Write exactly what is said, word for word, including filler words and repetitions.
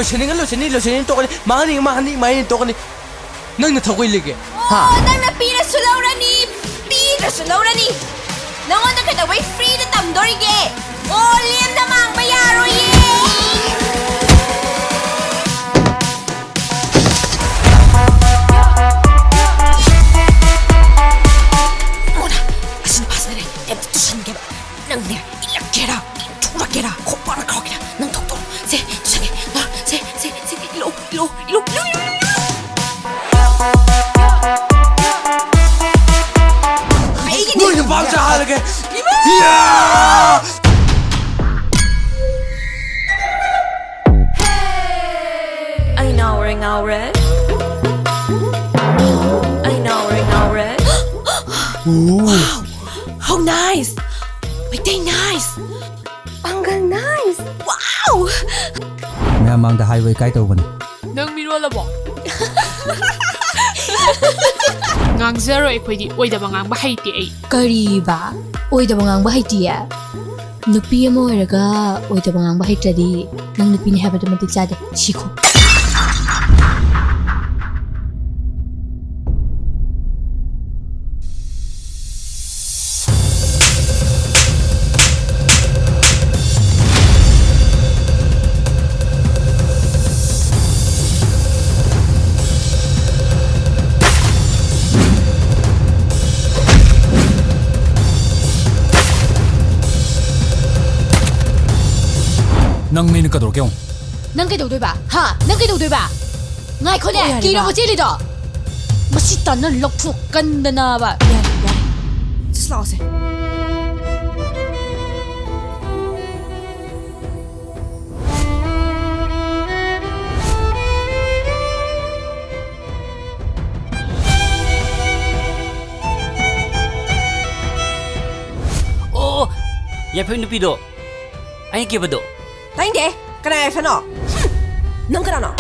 ꯂꯣꯏꯁꯟꯅꯤꯡꯉ ꯂꯣꯏꯁꯟꯅꯤ, ꯂꯣꯏꯁꯟꯅꯤꯡꯉ ꯇꯣꯛꯀꯅꯤ, ꯃꯥꯡꯍꯟꯅꯤꯡꯉ ꯃꯥꯡꯍꯟꯅꯤ, ꯃꯥꯡꯍꯟꯅꯤꯡꯉ ꯇꯣꯛꯀꯅꯤ꯫ ꯅꯪ ꯅꯊꯧ ꯀꯩ ꯂꯩꯒꯦ? ꯍꯥ? ꯑꯣ, ꯅꯪꯅ ꯄꯤꯔꯁꯨ ꯂꯧꯔꯅꯤ, ꯄꯤꯗ꯭ꯔꯁꯨ ꯂꯧꯔꯅꯤ꯫ ꯅꯪꯉꯣꯟꯗ ꯀꯩꯗꯧꯕꯩ free ꯗ ꯇꯝꯗꯣꯔꯤꯒꯦ? ꯑꯣ, ꯂꯦꯝꯅ ꯃꯥꯡꯕ ꯌꯥꯔꯣꯏꯌꯦ꯫ ꯃꯣꯅꯥ, ꯑꯁꯤ ꯅꯨꯄꯥꯁꯤꯅꯅꯦ ꯑꯝꯇ ꯇꯨꯁꯟꯒꯦꯕ꯫ ꯅꯪꯅꯦ, ꯏꯜꯂꯛꯀꯦꯔꯥ, ꯏꯟꯊꯣꯔꯛꯀꯦꯔꯥ, ꯈꯣꯡꯄꯥꯛꯅ ꯀꯥꯎꯒꯦꯔꯥ, ꯅꯪ ꯊꯣꯛꯇꯣ꯫ ꯁꯦ, ꯇꯨꯁꯟꯒꯦ꯫ ꯁꯦ, ꯁꯦ, ꯁꯦ, ꯏꯜꯂꯛꯑꯣ, ꯏꯜꯂꯛꯑꯣ, ꯏꯜꯂꯛꯑꯣ, ꯏꯜꯂꯛꯑꯣ, ꯏꯜꯂꯛꯑꯣ꯫ ꯑꯩꯒꯤꯅꯦ꯫ ꯅꯣꯏ ꯅꯨꯄꯥ ꯃꯆꯥ ꯍꯥꯠꯂꯒꯦ꯫ ꯏꯃꯥ! ꯌꯥ! ꯑꯩ ꯉꯥꯎꯔꯦ, ꯉꯥꯎꯔꯦ꯫ ꯑꯩ ꯉꯥꯎꯔꯦ, ꯉꯥꯎꯔꯦ꯫ Wow! How nice! Meitei nice! ꯄꯥꯡꯒꯜ nice! Wow! ꯃꯌꯥꯝ ꯃꯥꯡꯗ ꯍꯥꯏꯕ ꯏꯀꯥꯏ ꯇꯧꯕꯅꯤ꯫ ꯅꯪ ꯃꯤꯔꯣꯜꯂꯕꯣ? ꯉꯥꯡꯖꯔꯣꯏ ꯑꯩꯈꯣꯏꯗꯤ, ꯑꯣꯏꯗꯕ ꯉꯥꯡꯕ ꯍꯩꯇꯦ ꯑꯩ꯫ ꯀꯔꯤꯕ? ꯑꯣꯏꯗꯕ ꯉꯥꯡꯕ ꯍꯩꯇꯤꯌꯦ? ꯅꯨꯄꯤ ꯑꯃ ꯑꯣꯏꯔꯒ ꯑꯣꯏꯗꯕ ꯉꯥꯡꯕ ꯍꯩꯇ꯭ꯔꯗꯤ ꯅꯪ ꯅꯨꯄꯤꯅꯤ ꯍꯥꯏꯕꯗꯣ ꯃꯇꯤꯛ ꯆꯥꯗꯦ꯫ ꯁꯤꯈꯣ꯫ ꯅꯪ ꯃꯤꯅ ꯀꯩꯗꯧꯔꯛꯀꯦ ꯌꯦꯡꯉꯣ꯫ ꯅꯪ ꯀꯩꯗꯧꯗꯣꯏꯕ? ꯍꯥ? ꯅꯪ ꯀꯩꯗꯧꯗꯣꯏꯕ? ꯉꯥꯏꯈꯣꯅꯦ, ꯑꯣ, ꯌꯥꯔꯦꯕ꯫ ꯀꯤꯔꯕꯣ ꯆꯦꯜꯂꯤꯗꯣ? ꯃꯁꯤ ꯇꯥꯟꯅ ꯂꯧꯊꯣꯛꯀꯟꯗꯅꯕ꯫ ꯌꯥꯔꯦ, ꯌꯥꯔꯦ꯫ ꯁꯤꯁ ꯂꯥꯛꯑꯣꯁꯦ꯫ ꯑꯣ, ꯌꯥꯏꯐꯩ ꯅꯨꯄꯤꯗꯣ, ꯑꯩꯅ ꯀꯦꯕꯗꯣ꯫ ꯇꯥꯅꯤꯡꯗꯦ꯫ ꯀꯅꯥ ꯌꯥꯏꯐꯅꯣ? ꯍꯨꯝ! ꯅꯪ ꯀꯅꯥꯅꯣ?